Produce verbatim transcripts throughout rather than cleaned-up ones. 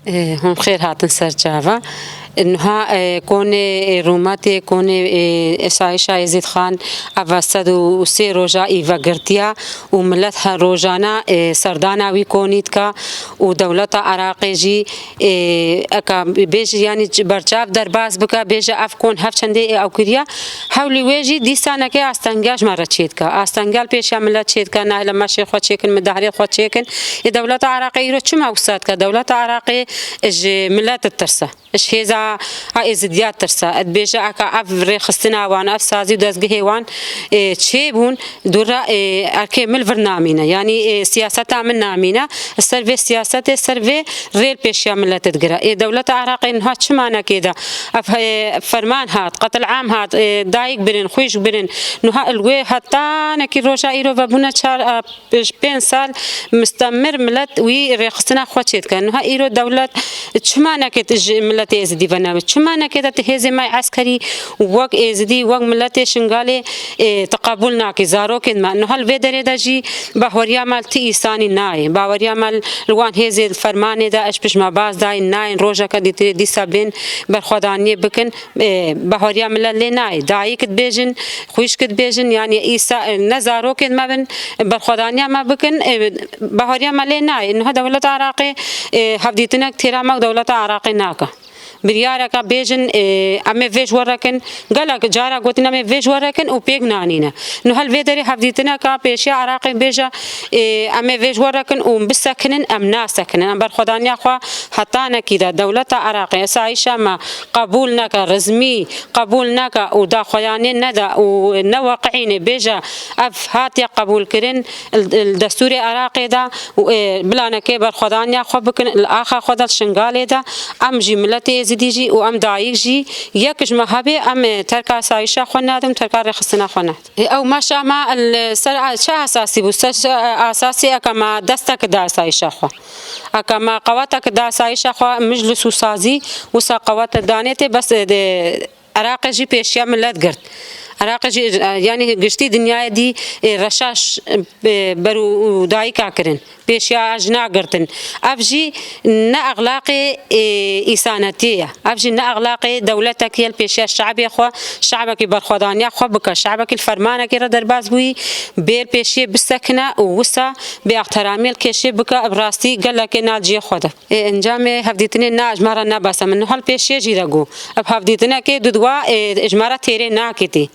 Hûn xêr hatin ser çava. Niha, e, konê, e, rûmetê, konê, e, Esayîşa Êzîdxan, eva sed û sê roja î vegirtiya û milet her rojana, e, serdana wî konî dika û dewleta Iraqê jî, e, eka bêje, yanî berçav derbas bike, bêje ev kon hev çendê ê ew kiriya. Hewlî wê jî dîsanekê astengel ji me re çêdike. Astengel pêşiya milet çêdike, nahêle meşê xwe çêkin, midahrê xwe çêkin. Ê dewleta Iraqê îro çima wisa dike? Dewleta Iraqê ji milet ditirse. Ji hêza a Êzidiya tirse. Dibêje eka ev rêxistina wan, ev sazî û dezgehê wan, ê, çêbûn, dûra, ê, erkê min li vir namîne. Yanî, ê, siyaseta min namîne. Ser vê siyasetê, ser vê rêl pêşiya miletê digire. Ê, dewleta Iraqê niha çi manekê de? Ev, e, ferman hat, qetil am hat, e, dayik birin, xwîşk birin. Niha li wê hetanekî roja îro vebûne çar, e, pênc sal mistemir milet wî rêxistina xwe çêdike. Niha îro dewlet çima nekê tu ji miletê Êzidî vename? Çima nekê de tu hêzê me eskerî wek Êzidî, wek miletê Şingalê, e, tu qebûl nakî? Zarokên me. Niha li vê derê de jî bahweriya me li ti îsanî nayê. Bahweriya me li wan hêzê fermanê de eş pişmabaz dayîn nayên. Rojeke dîtirê dîsa bên berxwedaniyê bikin. E, bahweriya milet lê nayê. Dayik dibêjin, xwîşk dibêjin, yanî îsa, e, ne zarokên me bin, berxwedaniya me bikin, e, bahweriya me lê nayê. Niha dewleta Iraqê, e, hevdîtinek têra me û dewleta Iraqê nake. Biryareke bêjin, e, em ê vê ji we re kin, gelek cara gotin em ê vê ji we re kin û pêk nanîne. Niha li vê derê hevdîtineka pêşiya Iraqê bêje, e, em ê vê ji we re kin û bisekinin, em nasekinin. Em berxwedaniya xwe hetanekî de dewleta Iraqê, esayîşa me qebûl neke, rizmî qebûl neke û daxuyaniyê nede û ne weqînê bêje, ev hatiye qebûlkirin li, li destûrê Iraqê de û, ê, bilanekê berxwedaniya xwe bikin, li axa xwe de, li Şingalê de, em jî miletê Êzidî jî û em dayik jî yek ji me hebe, em, ê, terka esayîşa xwe nadin, terka rêxistina xwe nadin. Ê, ew meşa me li ser a-, çi esasî bû? Ser, ser esasî eke me destek da esayîşa xwe. Eke me qewetek da esayîşa xwe, mijlis û sazî, wisa qewete danê tê, bes, ê, de, Iraqê jî pêşiya milet girt. Iraqê jî, e, yanî giştî dinyayê dî, e, reşa ş-, e, ber û, û dayika kirin. Pêşiya jina girtin. Ev jî ne exlaqê, e, îsanetiyê ye. Ev jî ne exlaqê dewletekî ye li pêşiya şe'bê xwe, şe'bekî berxwedaniya xwe bike, şe'bekî li fermanekê re derbas bûyî, bê li pêşiyê bisekine û wisa bê exteramiyê li kêşê bike, bi rastî gelekê na cihê xwe de. Ê, encamê hevdîtinê na ji me re ne bes e. Min niha li pêşiyê jî re got. Ev hevdîtinekê duduwa, ê, ji me re têrê naketî.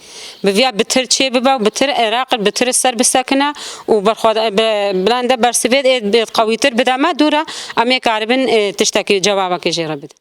Bi viya bitir çê bibe û bitir Iraq, bitir ser bisekine û berxwe-, bi-, bilende bersivê, ê, bi-, qewîtir bide me dû re, em ê karibin, ê, tiştekî cewabekê jê re bidin.